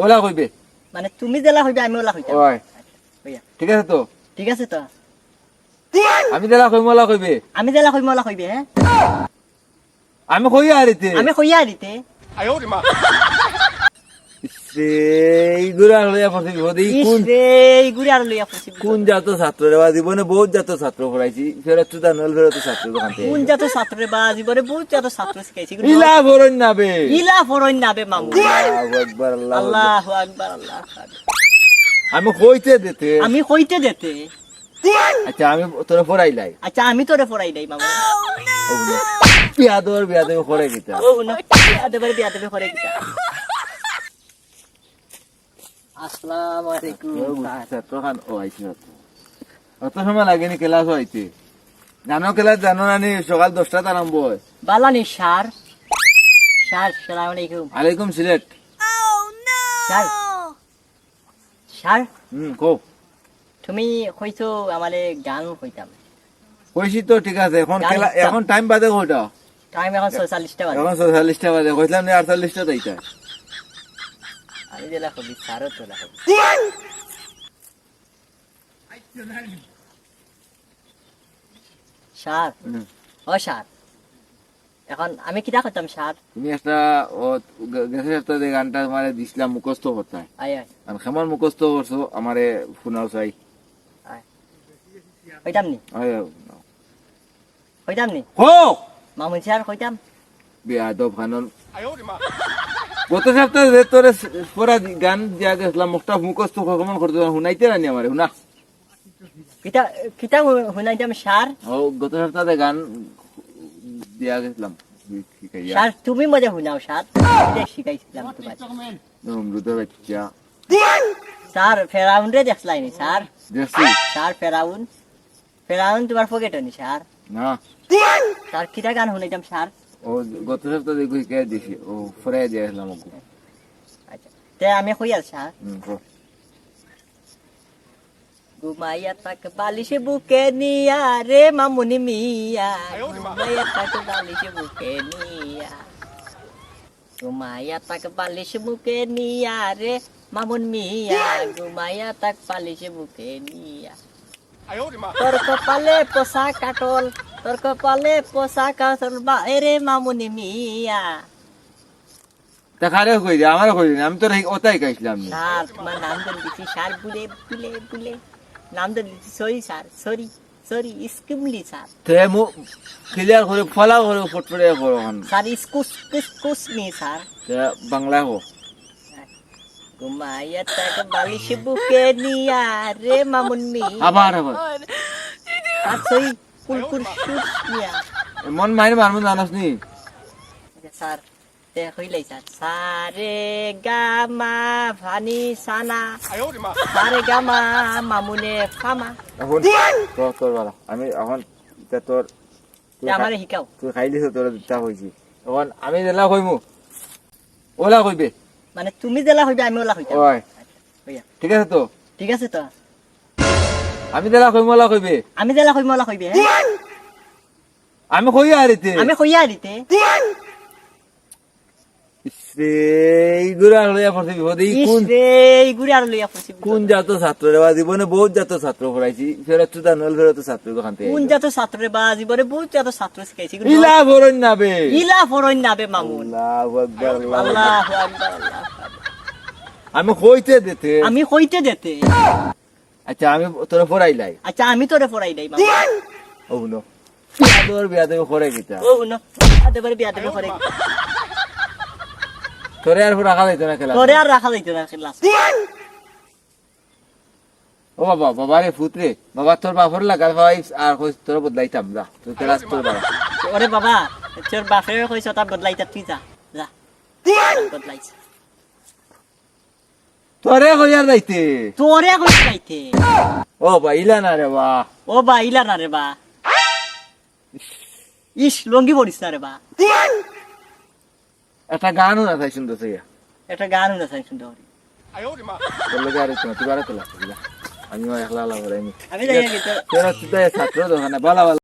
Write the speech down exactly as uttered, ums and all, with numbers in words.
ওলা কইবে। মানে তুমি যেলা কইবে, আমি ওলা কইতাম। ওই। কইয়া। ঠিক আছে তো? ঠিক আছে তো। আমি যেলা কইমু, ওলা কইবে। আমি যেলা কইমু, ওলা কইবে, হ্যাঁ? আমি কইয়া আরিতে। আমি কইয়া আরিতে। ইস রে, ইগুরে আর লইয়া পড়ছি বিপদে। ই ইস কোন, রে, ইগুরে আর লইয়া পড়ছি বিপদে। কোন জাতর ছাত্র রে বা? জীবনে বহুত জাতর ছাত্র পড়াইছি। ফেরত তো জানো, ফেরত তো ছাত্র দোকান থেকে। কোন জাতর ছাত্র রে বা? জীবনে বহুত জাতর ছাত্র শিখাইছি। ইলা পড়ইন না বে। ইলা পড়ইন না বে মামু। আল্লাহু আকবার, আল্লাহু আকবার। আল্লাহু আকবার, আল্লাহু আকবার। আমি কইতে দেতে। আমি কইতে দেতে। আচ্ছা, আমি তোরে পড়াইলাই। আচ্ছা, আমি তোরে পড়াইলাই, মামু। ও হুনো। বিয়াদবর বিয়াদবি করে কিতা? ও হুনো, বিয়াদবর বিয়াদবি করে কিতা? আসসালামু আলাইকুম, ও, স্যার। ছাত্র খান, ও, আইছি মাত্র। অত সময় লাগেনি ক্লাস আইতে। জানো ক্লাস জানো না নি, সকাল দশটাত আরম্ভ হয়। বালা নি, স্যার? স্যার, সালাম আলাইকুম। আলাইকুম সিলেট। Sir, sir. হুম, কও। তুমি কইছো আমারে গান কইতাম। কইছি তো, ঠিক আছে। এখন গান খেলা, শিখতাম। এখন টাইম বাজে কয়টা? টাইম এখন ছয়চল্লিশটা বাজে। এখন ছয়চল্লিশটা বাজে। কইছিলাম নি আটচল্লিশটা যাইতা। আমি যেলা কবি, স্যারও তো না কবি। স্যার। হুম। ও স্যার। এখন আমি কিতা করতাম স্যার? তুমি একটা, ও, গ-, গেছে সপ্তাহে যে গানটা তোমারে দিছিলাম মুখস্থ করতায়। আয়, আয়। আর কেমন মুখস্থ করছো আমারে হুনাও চাই। আয়। কইতাম নি? আয়, আয়, হুনাও। কইতাম নি? কও! মামুন স্যার কইতাম। বেয়াদব খানন। গত সপ্তাহে যে তোরে স-, পড়া দি-, গান দিয়া গেছিলাম, মুখটা মুখস্থ ক-, কেমন করতে হুনাইতে রানি আমারে, হুনা। কিতা, কিতা হু-, হুনাইতাম স্যার? ও, গত সপ্তাহে গান দিয়া গেছিলাম, শি-, শিখাইয়া। স্যার, তুমি মজা হুনাও স্যার। এটা শিখাইছিলাম তোমার। নমরুদের বাচ্চা। স্যার, ফেরাউন রে দেখছলাইনি স্যার? দেখছি। স্যার, ফেরাউন। ফেরাউন তোমার পকেটো নি, স্যার? না। স্যার, কিতা গান হুনাইতাম, স্যার? ও, গত সপ্তাহে দেখি কে দিছি, ও, ফুরাই দিয়া গেছিলাম ওকে। আচ্ছা, তে আমি কই আর, স্যার? হুম, কও। ঘুমাইয়া থাক বালিশ বুকে নিয়া রে মামুনি মিয়া, ঘুমাইয়া থাক বালিশ বুকে নিয়া। ঘুমাইয়া থাক বালিশ বুকে নিয়া রে মামুন মিয়া, ঘুমাইয়া থাক বালিশ বুকে নিয়া। তোর কপালে পোষা কাটল, তোর কপালে পোষা কাটল, বায় রে মামুনি মিয়া। তা কারে কই দে, আমারে কই দে, আমি তোর এই ওটাই গাইছিলাম না। স্যার, তোমার নাম ধরে দিছি, স্যার, বুলে, বুলে, বুলে। নাম ধরে দিছি, সরি স্যার, সরি। সরি, ইসকিমলি স্যার। তে মু-, ক্লিয়ার করে, ফলা করে, ফটফটে করো এখন। স্যার, ইসকুস, কুস, কুস নি স্যার। তে বাংলা কো। ঘুমাইয়া থাক বালিশ বুকে নিয়া রে মামুন মিয়া। আবার, আবার। আর সই কুলকুল সুস নিয়া। এমন মাইর মারমু জানাস নি? আচ্ছা, স্যার। তে কইলাই স্যার, সা রে গা মা ফানি সানা, সা রে গা মা মামুনে ফামা। এখন তোর, তোর বালা, আমি এখন ইটা তোর, তুই তে আমারে খা-, হিকাও। তুই খাইলিস তোর দিতা কইছি। এখন আমি যেলা কইমু, ওলা কইবে। মানে তুমি যেলা কইবে, আমি ওলা কইতাম। ওই। আচ্ছা, কইয়া। ঠিক আছে তো? ঠিক আছে তো। আমি যেলা কইমু, ওলা কইবে। আমি যেলা কইমু, ওলা কইবে, হ্যাঁ? আমি কইয়া আরিতে। আমি কইয়া আরিতে। ইস রে, ইগুরে আর লইয়া পড়ছি বিপদে। ই ইস কোন, রে, ইগুরে আর লইয়া পড়ছি বিপদে। কোন জাতর ছাত্র রে বা? জীবনে বহুত জাতর ছাত্র পড়াইছি। ফেরত তো জানো, ফেরত তো ছাত্র দোকান থেকে কোন আইলো। জাতর ছাত্র রে বা? জীবনে বহুত জাতর ছাত্র শিখাইছি। ইলা পড়ইন না বে। ইলা পড়ইন না বে মামুন। আল্লাহু আকবার, আল্লাহু আকবার। আল্লাহু আকবার, আল্লাহু আকবার। আমি কইতে দেতে। আমি কইতে দেতে। আচ্ছা, আমি তোরে পড়াইলাই। আচ্ছা, আমি তোরে পড়াইলাই, মামু। ও হুনো। তোর বিয়া দেবে করে কিতা? ও হুনো। বিয়া দেবে, বিয়া দেবে করে কিতা? তোরে আর রাখা যাইতো না খেলা। তোরে আর রাখা যাইতো না খেলা। ও বাবা, বাবা রে, ফুত রে। বাবা, তোর বাপর লাগাল ভাই আর কইস তোরে বদলাইতাম, যা। তুই খেলাস তোর বাবা। ওরে বাবা, তোর বাপরে কইস ওটা বদলাইতা, তুই যা, যা। বদলাইস। তোরে কইয়ার যাইতে। তোরে কইয়ার যাইতে। ও বা, ইলা না রে বা। ও বা, ইলা না রে বা। ইস, লঙ্গি পড়িস না রে বা। একটা গানও না চাই সুন্দর চাইয়া। একটা গানও না চাই সুন্দর। তোর লগে আর একটু না, তুই বাড়াতে লাগছিস না। আমি একলা আলাপ করাইনি। আমি যাই আগে তো। তোরা তুই তো ছাত্র দোকানে, বালা বালা।